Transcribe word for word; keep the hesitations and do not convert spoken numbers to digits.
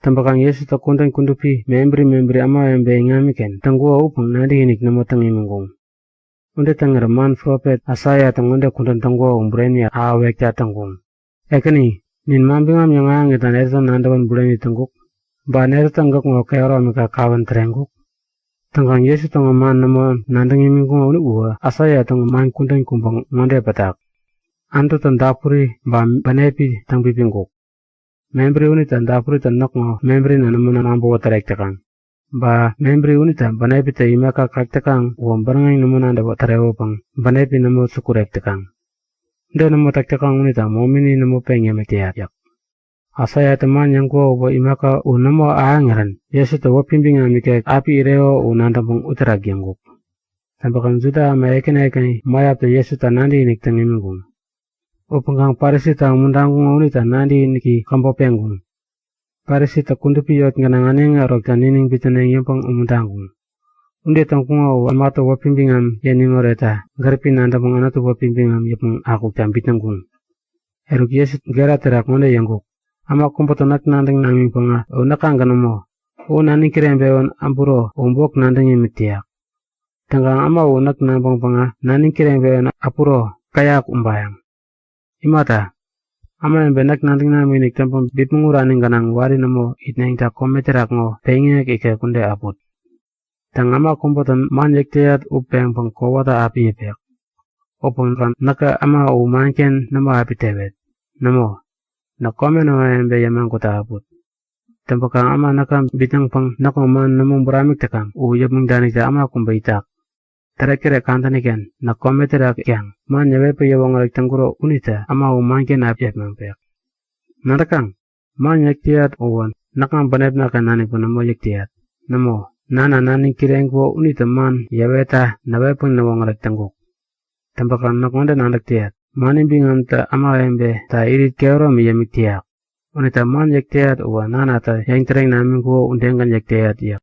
Täŋpäkaŋ Jesutä kudän kudupi mebäri mebäri ämawebe iŋamiken täŋkuko upäŋ nadäkinik nämo täŋ imiŋkuŋ. Ude täŋirä man profet Aisaiatä ŋode kudän täŋkuko u bureni ahäwekta täŋkuŋ; Ekäni, nin manbiŋam yäŋahäŋitna netätä nadäwän bureni täŋkuk? Ba netätä gäkŋo kehäromika kawän täreŋkuk? Täŋkaŋ Jesu täŋo man nämo nadäŋ imiŋkuŋo uwä Aisaiatä man kudän kubä ŋode pätak; Anututä dapuri ba bänepi täŋpipiŋkuk. Mebäri unita dapuritä näkŋo mebärina nämo nabäwä tärek täkaŋ. Ba mebäri unita bänepitä imaka kak täkaŋ uwä bäräŋeŋ nämo nadäwä tärewäpäŋ bänepi nämo sukurek täkaŋ. Ude nämo täk täkaŋ unita momini nämo peŋ yämik täyat yäk. Aisaiatä man yäŋkuko uwä imaka u nämo ahäŋirän Jesutä wäpi biŋam ikek api ireko u nadäŋpäŋ uterak yäŋkuk. Täŋpäkaŋ Juda äma ekäni ekäni mäyaptä Jesuta nadäkinik täŋ imiŋkuŋ. Upäŋkaŋ Parisita umuntaŋkuŋo unita nadäkiniki käbop peŋkuŋ. Parisitä kudupi yot gänaŋ äneŋi ärokta niniŋ bitnäneŋ yäŋpäŋ umuntaŋkuŋ. Ude täŋkuŋo uwä ämatä wäpi biŋam yäniŋ oretta gäripi nadäŋpäŋ Anutu wäpi biŋam yäpmäŋ akukta bitnäŋkuŋ. Eruk Jesutä gera terak ŋode yäŋkuk; Äma kubätä näk nadäŋ namiŋpäŋä u näkagän nämo. U naniŋ kireŋpewän äburo u bok nadäŋ yämik täyak. Täŋkaŋ äma u näk nabäŋpäŋä naniŋ kireŋpewän äpuro käyak ubayäŋ. Imata, ämawebe näk nadäŋ namikinik täŋpäŋ bipmäŋ urani gänaŋ wari nämo itneŋta kome terak ŋo peŋyäŋek ikek ude äput. Täŋ, äma kubätä man yäk täyat u peŋpäŋ kowata api yäpek. Upäŋkaŋ näkä äma u manken nämo api tewet. Nämo, näk komen ämawebe yämagutta äput. Täŋpäkaŋ äma näka bitnäŋpäŋ näkŋo man nämo buramik täkaŋ u yäpmäŋ danikta äma kubä itak. Tärektärek kadäni-ken näk kome terak itkaŋ man yäwetpäŋ yäwoŋärek täŋkuro unitä äma u manken api yepmaŋpek. Nadäkaŋ? Man yäk täyat uwä näkŋa bänepnaken nanikpäŋ nämo yäk täyat. Nämo, Nana naniŋ kireŋkuko unitä man yäwetta näwetpäŋ näwoŋärek täŋkuk. Täŋpäkaŋ näk ŋode nadäk täyat; Mani biŋamtä ämawebeta irit kehäromi yämik täyak. Unita man yäk täyat uwä Nanatä yäŋtäreŋ namiŋkuko udegän yäk täyat yäk.